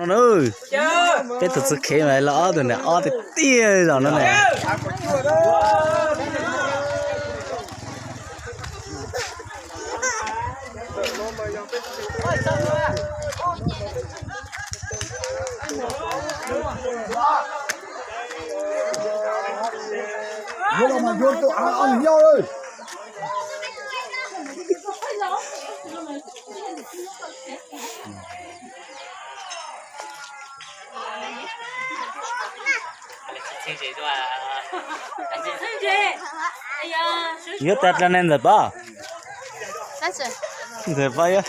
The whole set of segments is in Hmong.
No na, peb tus txwv khev mas los ob tug niag ob tiag tiag zaum no na. Yuav tag dlua ne ntxawm Pov? Ntxawm Pov yuav,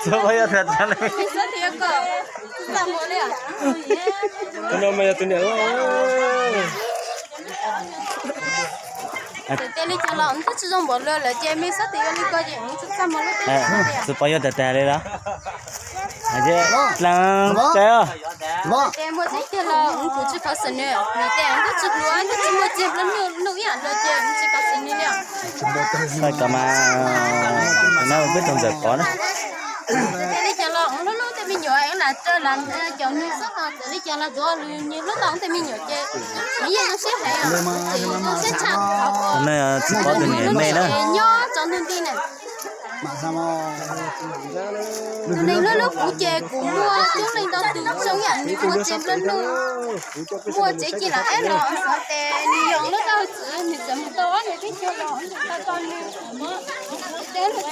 Pov yuav tag dlua ne. Txawm tias li cas los wb twb tsis zoo npaum lawv, lawv ces mej xob tias yuav li ko ces wb tsis txaj muag lub teb. Txawm Pov yuav tag tag li los? Dlaab tsaws os. Ces muaj tseeb tiag los wb kuj tsis kov xwm nws, vim tias wb twb tsis hluas, twb tsis muaj txiag nplua nuj ib yam nkaus ces wb tsis kov xwm nws li os. Txawm kov mas, no peb tug ntxawm Pov na. Txawm tias li cas los wb hlub hlub tej me nyuam, wb lam raws lam caum nws xwb, txawm li cas los tsuav nws hlub tau wb tej me nyuam ces nws yeej zoo siab heev, ces zoo siab tshaj. No tsis paub tus niam me na. Nyob tsaus ntuj nti na. Tus neeg hlub hlub kuv ces kuv muaj coob leej ntau tus zoo yam nws muaj tsev nplua nuj, muaj tsev ci lam eb los xav tias nws yog lub tau txwv nws txawm mus tau ob niag teb chaws los tau tau nws, ces nws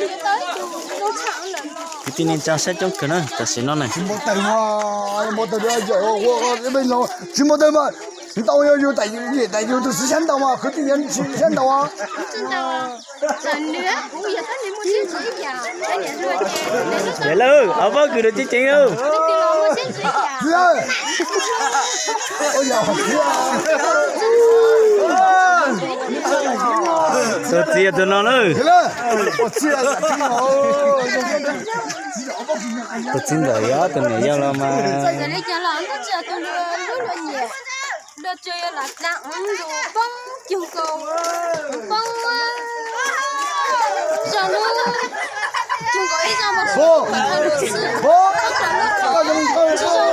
yuav tau ib tug zoo tshaj lawm. Kwv tij neej tsa saib coob kawg na tam sim no na. Tsis muaj tawg mas, tsis muaj tawg mas, ntau yog yus nyem tas yus tus xwb sab ntau mas kwv tij yog tsis sab ntau. Yog lawm, ob pab kws rau ceev ceev lawm. Tus txiv tus no na. Tus txiv ntxawm yog tus niam yau los mas. Luag tsuas yog lam dlaab ub ntus poob cuag nkaus, poob zog lub cuag nkaus ib zog mas poob lub xwb, poob lub qhov, tsis zoo lawm xwb.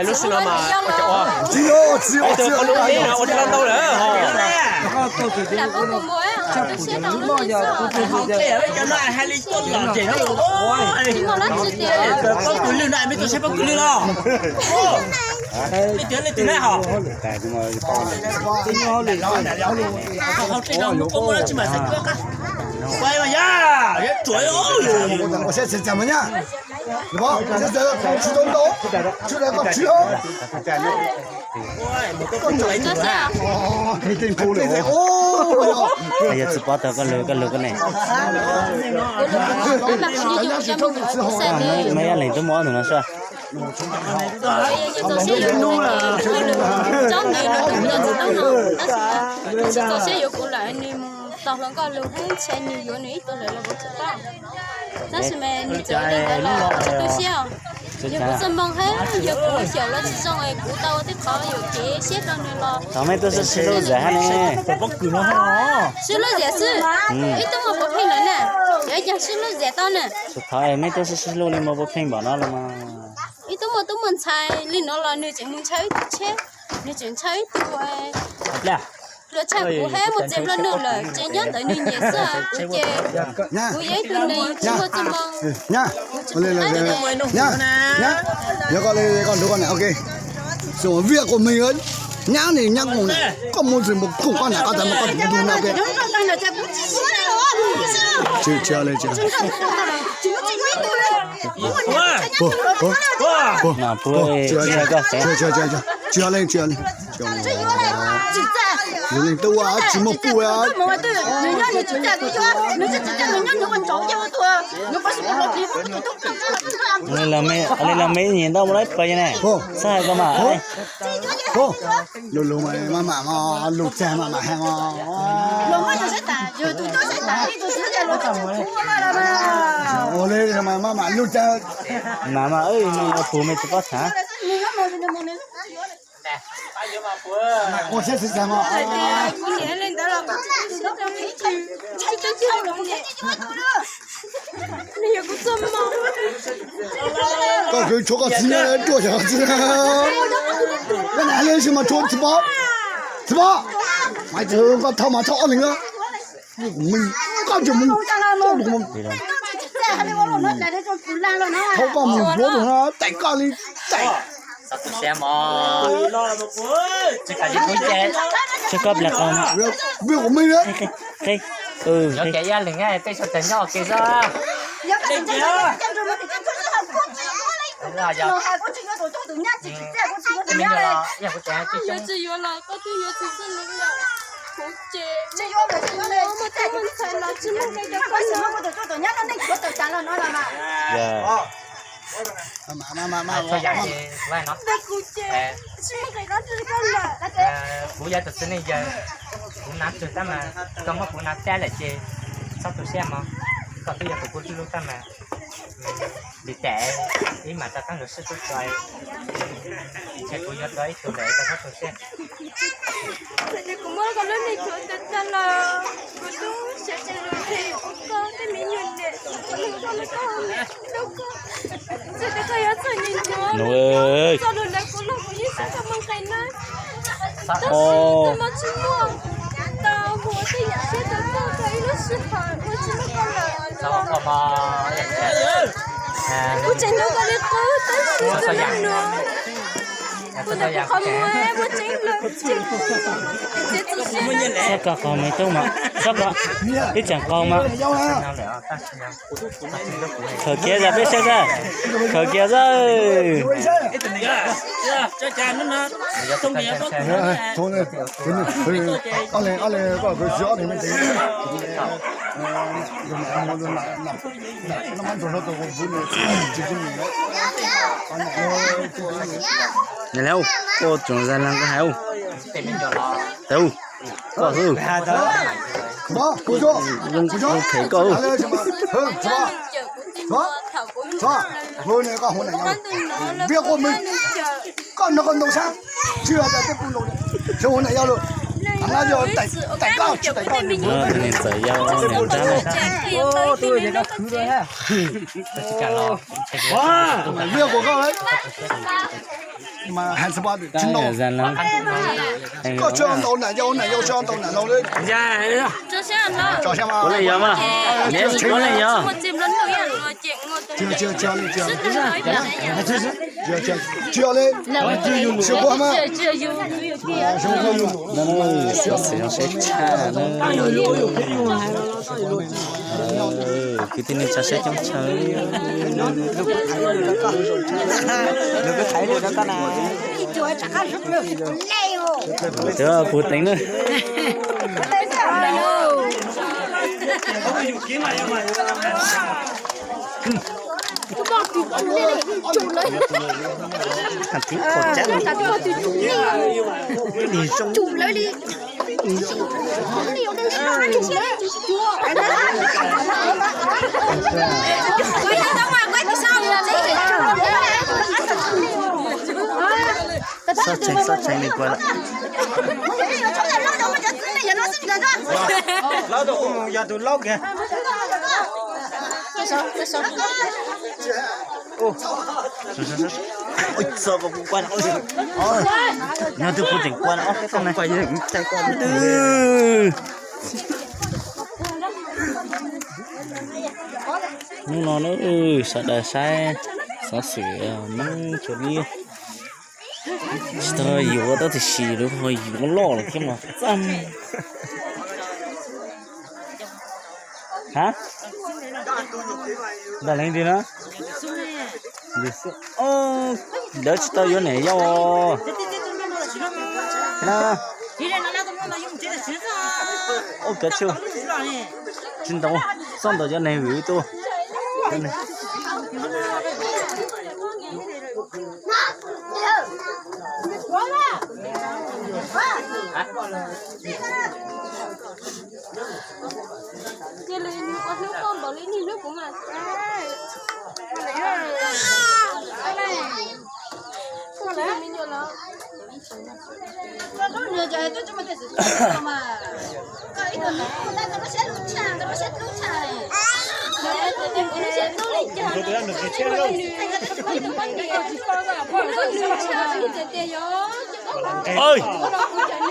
Lub sij no mas ua tau lub li no ua tau ntau lawm. Cov no hais li tuaj lom zem no, pab kws lwj no, mej tuaj saib pab kws lwj no. Mej tias leej twg na hos? Hau tseem no mus koj muaj dab tsi mas xav cuab qab. Ua mas yog, yuav tsuam. Yog tsis pov tau koj lug, koj lug koj ne. Mej yaj leeg twb muaj ob tug no sab. Txaus siab yuav kuv lawm, nws mus tos hluas nkauj lug, ntshe nws yuav nws ib tug lawm los kuv tsis paub. Tab sis mas nws txawm li ntawd los tsis tu siab. Yog kuv txoj moo hab yog kuv xyaum los tsis zoo es kuv tau ua tej qhov yuam kev siab rau nws los. Thaum mej tuaj sib hlub zam hab ne. Sib hlub zam xwb, ib tug muaj puav pheej lawm na, yog ib co sib hlub zam tau na. Thaum mej tuaj sib hlub li muaj puav pheej npaum no los mas. Ib tug muaj tub muaj ntxhais li no los nws tseem mus ntshaw ib tug tsheb, nws tseem ntshaw ib tug. Luag tshaj kuv hab muaj txiag nplua nuj lawm, tseem nyob ntawd nws nyiam xwb, kuv ces kuv yog ib tug neeg tsis muaj txoj moo. Nyab, nyab, yog koj li koj nrug koj niam, ok. Xyov viaj kuv me nyab ni nyab kuv niam, koj muaj tsis muaj kuv koj niam koj tas mas koj tus ntug na, ok. Tsis, tsis li, tsis. Mas pub tsis koj xeev. Tsis li, tsis li. Yus leej twg ua tsis muaj pub. Li los me nyem ntau mus lawm pawg ne. Txhob hais ko mas. Lug lug mas maj mam, lug txag maj mam hais os. Ua li maj mam lug txag. Mas mas ua pug me tsis paub txhav. Ua siab txiv txag mog. Koj kwv tshuav koj txiv nyob ruaj xyov txiv. Koj nam li si mas tshuav txiv pov, txiv pov. Mas koj thauj mas thauj ob leeg na. Koj tsis mus, thauj koj mus yuav tus no tais koj li tais. Tsis koj plam qau. Vij kuv me. Qe. Qe. Ib leeg peb sawv daws nyob ua ke xwb. Yuav tsis yuav los koj twb yuav tsis txog li. Kuv ces mus tus ntxhais los tsis muaj nqi rau koj lawm. Kuv ces tsis muaj nqi rau koj lawm. Kuv yog tus txiv neej yawg, kuv hnav tswg tab mas koj muab kuv hnav teb lawm ces txhob tu siab mog. Koj twb yog tus kuv hlub hlub tab mas li cas ib mam rov qab los sib hlub tso, ces kuv yuav tau ib tug lawm koj txhob tu siab. Txawm tias kuv muab koj lub neej tshuav tag tag los kuv tub siav tsis lug them kuv koj tej me nyuam niam, kuv neeg koj li koj, hlub koj. Txawm tias koj yuav txom nyem ntsuav txoj lus ntawd kuv los kuv yeej xav koj muaj nqis na. Tab sis txoj hmoov tsis muaj, tau hu ua tej yam siab rau koj txog ib lub sij hawm ua tsis muaj koj lawm. Kuv tseem hlub koj li qub tab sis txoj hmoov no kuv ntawm kuv qhov muag muaj tseeb lawm, txiav txim siab na. Txhob koj qau me tub mas, txhob koj, ib tseem qau mas. Khaws kiag zaj peb saib zaj, khaws kiag zaj. Nws le, koj tsoom zaj leej koj hais, tau, koj xwb, zoo phem koj. Koj no koj ntoo sab, tsis yog tias tej pub ntoo, tsis hu niam yau lawm. Qhov no yog tais koj tsis tais koj. Niam txawm yau niam nrab. Liaj kuas koj, mas hais tsis ntau, koj tsis ntau niam yau, niam yau tsis ntau niam laus li. Kuv leej yog mas, kuv leej yog. Tsis yog li, tsis yog li, tsis yog li. Xov xwm zoo saib tshaj na. Kwv tij neej tsa saib coob tshaj. Puag teev na. Tib qho cab, ib dig zoo. Xob tsees, xob tsees, nws puas lawm. Laub tau kuv mus yog tus laub kiag. Ua txog kuv kuaj no, nyob twb kuv tseem kuaj no ob peb tag na. Hnub no na, sawv daws saib xov xwm Moob Tsua Liab. Tsis tau yuav tab sis lawv ho yuav loj lawm thiab mas txaj. Ha? Ntam leej twg na? Lawv tsis tau yuav niam yau na. Ua kav tsij, tsis ntau, txhob ntau cov neeg vwm tuaj.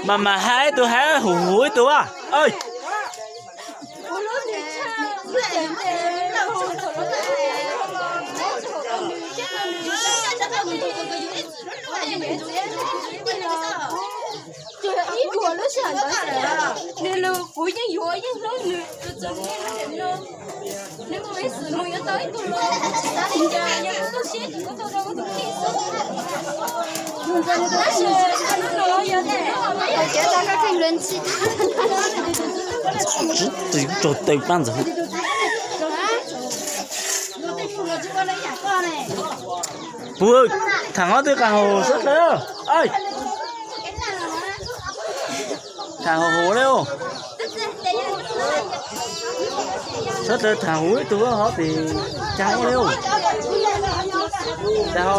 Mas mas hais ib tug, hais huv huv ib tug a. Tsuas yog ib tug lub sij hawm ntawd xwb, nws los kuv yeej yuav yeej hlub nws, nws muaj peev xwm mus yuav tau ib tug los, xav li cas yog kuv tu siab ces kuv tu rau kuv tus kheej xwb. Tab sis hnub no yog tias Tsis tus raug taw plab ntxawg. Puag, tham ob tug qaag hauv sab hlawv. Tham hauv hauv le. Sab hlawv tham huv ib tug hov pem caag le. Dag ho.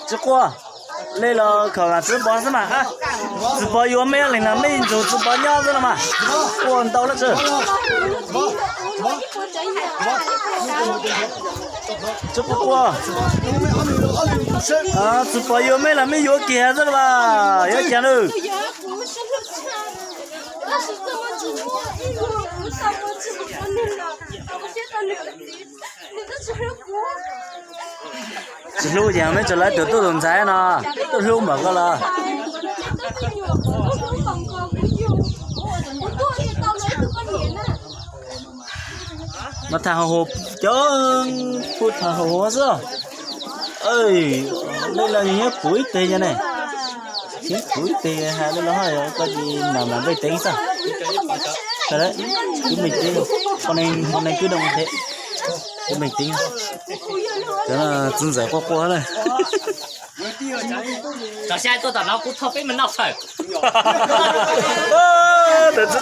Tsi quaj, le los khaum txiv pov xwb mas. Txiv pov yuav mej leeg los mej nrug txiv pov nyob xwb los mas. Quaj ntau lab tsi. Tsi quaj quaj. Txiv pov yuav mej los mej yuav kiag xwb los mas, yuav kiag nawb. Tsis hlub ces mej tso lawv tus tub tus ntxhais no, tub hlub npaum koj los. Mas tham hauv hauv, cov pub tham hauv hauv xwb. Nej los nyiam puv ib teg yog ne, nyiam puv ib teg hais nej los hais koj tsis mam mam npej teeb xwb. Kwv meej teeb, poj neeg kwv doo thiab, kwv meej teeb. Cov no txiv ntxawm quaj quaj na. Tam txiv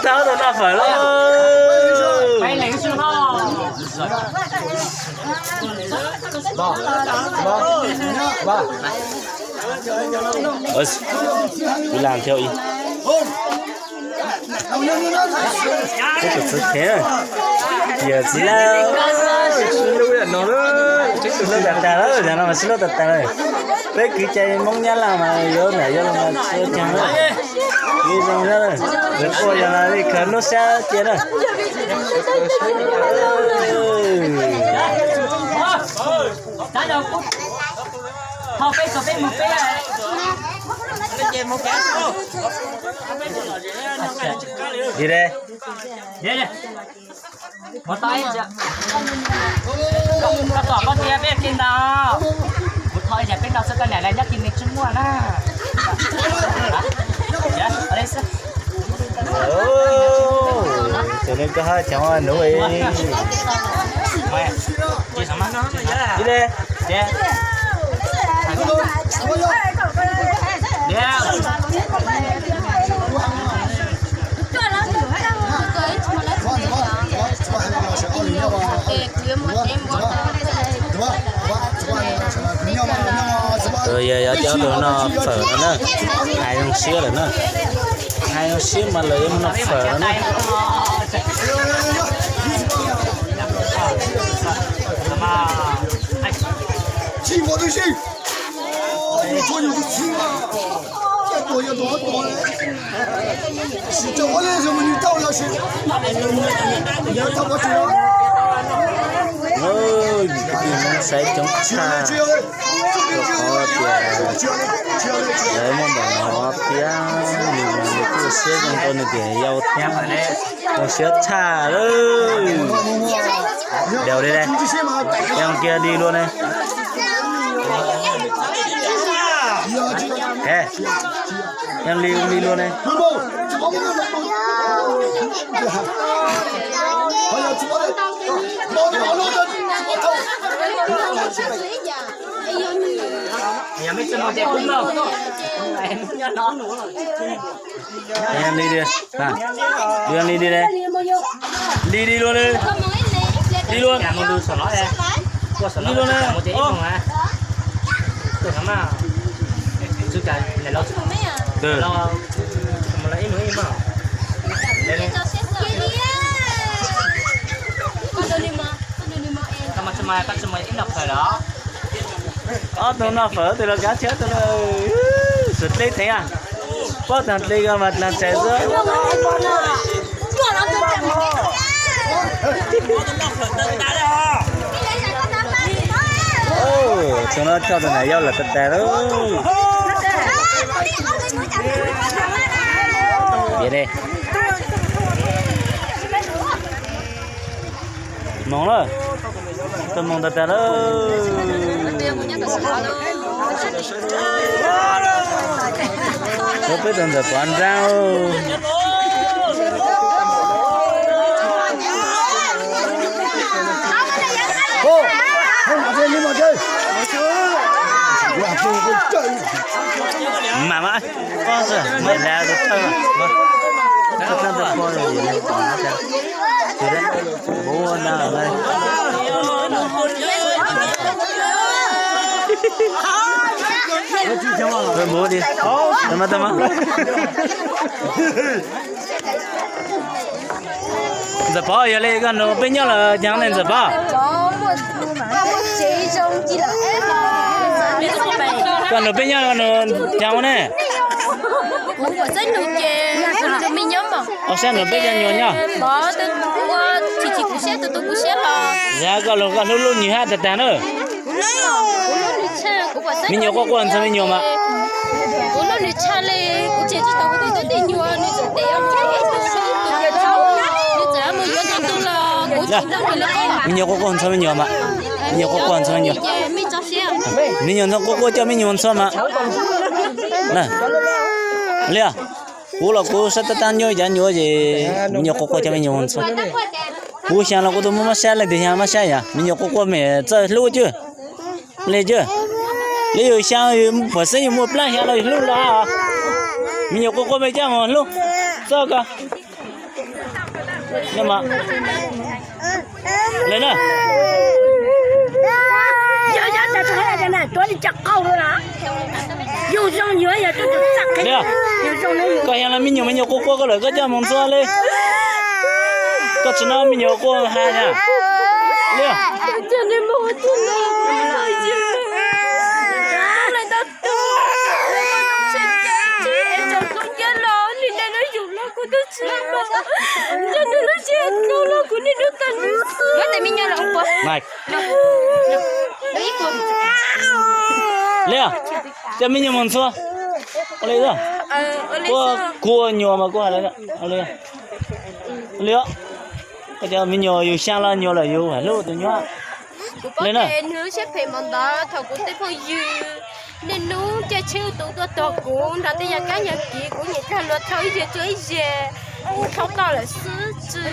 thaub tau noj fawm lawm. Kuv lam thiab ib. Txiv kheev, yog txiv lawm, sib hlub tag tag lawm, yog no mas sib hlub tag tag lawm. Peb kwv cai Hmoob Nyab Laj mas yuav nam yuav los mas tsis ua caag lawm. Li zoo na, lawv quaj yog mas li khawv nub sab cia na. Li de. Mus tau ib, koj tom koj tias peb kev ntau, kuv thov ib yam peb ntau xwb, koj niam lawv nyob kis me tsis muaj na. Tus neeg koj hab cov nuv. Yog cov tus no fawm no na, hais zoo siab lawm na, hais zoo siab mas lawv yuav mus noj fawm no na. Saib coob tshaj, rau qhov tias lawv muaj ntawm no thiab nws kuj siab zoo rau nws tias yau thiab. Zoo siab tshaj lawm. Daus li ne, yog kiag li luag ne. Yog li li luag ne. Li li li li li luag li. Li luag li. Li luag ne. Ob tug noj fawm tus los kav tshiab tus los, sawv dleb theev a. Pob tag dleb ko mas dlaag tshais xwb. Tus no coj tus nam yau lawm tag tag lawm. Moog lawm, tau moog tag tag lawm. Peb tug ntxawm Pov nraag. Mam mas, mam la tus thawj mas. Ntxawm Pov, yog li koj nug peb nyob los caag ne Ntxawm Pov? Koj nug peb nyob nug caag ua ne? Ob sab nug peb cov nyuas nyob. Yog koj lug koj hlub lub nyuas hab tag tag na. Me nyuam quaj quaj ntxhua me nyuam mas. Me nyuam quaj quaj ntxhua me nyuam mas. Me nyuam quaj quaj ntxhua me nyuam. Me nyuam ntxhua quaj quaj coj me nyuam ntxhua mas. Li, kuv los kuv sab tab tab nyob ib cov nyuam ces me nyuam quaj quaj coj me nyuam ntxhua. Kuv xyaa los kuv twb muaj mab sab, leej twg xyaa mab sab yom, me nyuam quaj quaj mem txawj hlub cwj. Li cwj, li yus xyaa puam xeeb yus muaj plaab xyaa los yus hlub los. Me nyuam quaj quaj mem coj mus hlub txoj ko. Li na. Li, koj xyaa los me nyuam, me nyuam quaj quaj koj lawm koj coj mus ntxhua li. Koj tsis nov me nyuam quaj has na. Li. Li, coj me nyuam mus ntxhua. Ua li, kuv ua nyuam mas kuv has li. Li, koj cov me nyuam yus xyaa los nyuam lawm yus has hlub tus nyuam. Kuv paub tias nws lub siab phem npaum ntawd thaum kuv tej phooj ywg niaj hnub caij tsheb tus tuaj tog kuv nrog tej yav kab yav kiv, kuv nyiam kag luag thau ib zaug tso ib zaug, kuv thau tau lawm xwb tsis.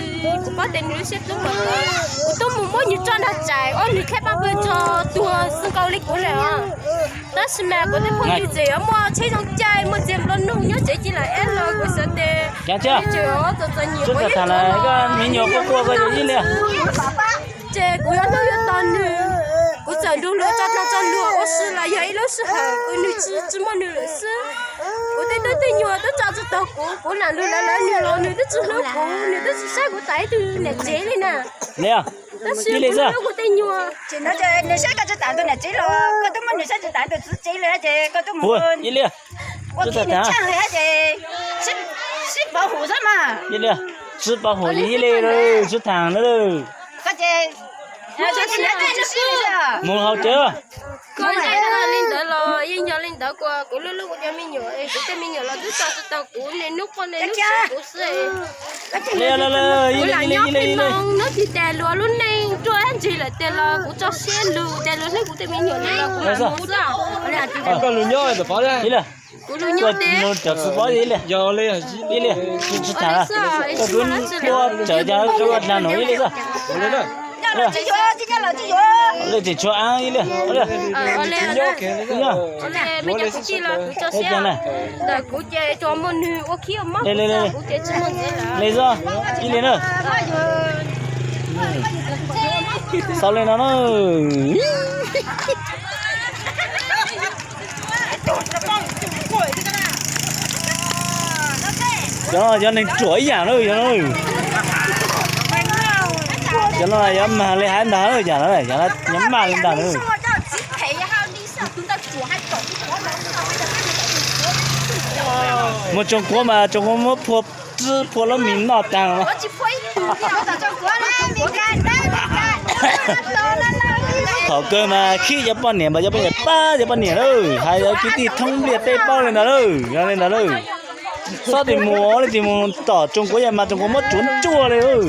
Kuv paub tias nws lub siab tub npaum ntawd, kuv tub mus muab nws tso nrog tsam ob nws khab paj pawg tso tuag xwb nkaus li kuv lawm os. Tab sis mas kuv tej phooj ywg tseem yuav muaj tsheb zoo caij muaj txiag nplua nuj nyob tsev cia lawm eb los kuv xav tias tseem txom txom nyem ua ib me nyuam quaj quaj ko yog ib li. Ces kuv yuav hlub yuav tos nws, kuv txawm nrug luag tso dloo tso luag ua si los yog ib lub sij hawm kuv nws tsis tsis muaj nws lawm xwb. Kuv tej tub tej nyuam twb tso tsis tau kuv, kuv lam lug lawv lawv nws los nws twb tsis hlub kuv, nws twb tsis saib kuv tas ib tug niam tsev li na. Tab sis kuv hlub kuv tej nyuam. Nws saib koj tsis tas tus niam tsev los koj twb muab nws saib tsis tas tus txiv tsev li ces koj twb mus ua tub mus tshaj li ces sib pov hum xwb mas. Sib pov hum ib li, sib tham na. Koj ces tsis sib li. Mus hauv tsev. Koj li ntawd los yeej yog li ntawd, kuv lub lub kuv cov me nyuam, kuv tej me nyuam los twb tso tsis tau kuv, niaj hnub quaj niaj hnub txhawj kuv xwb. Kuv lam nyob pheej hmoo, hnub tsis tas luag lub neej ruaj ntsis lawm tiag los kuv tso siab lug tias luag hlub kuv tej me nyuam li los kuv mam mus tso. Koj lug nyob, kuv lug nyob tiag. Cov txiv pob ib li, ib li, tsis tham, koj twb tuaj tsawv cas koj ua dlag num ib li xwb. Lej tseem tshuav aav ib li. Li xwb, ib li na. Xaus li no na. Cov no cov neeg ruam ib yam na, cov no. Cov no yuav mag li hais ntag, cov no yuav mag li ntag na. Mus tsoom kuav mas tsoom kuav muab phua, phua lub mis noj tag. Thaum kawg mas khib cov poj niam mas cov poj niam pab cov poj niam lawm, hais cov kwv tij thoob ntiaj teb paub li ntawd lawm, yog li ntawd lawm. Txhob tim mus, tsis mus tom tsoom kuav yog mas tsoom kuav muab tsuav ntsuag li lawm.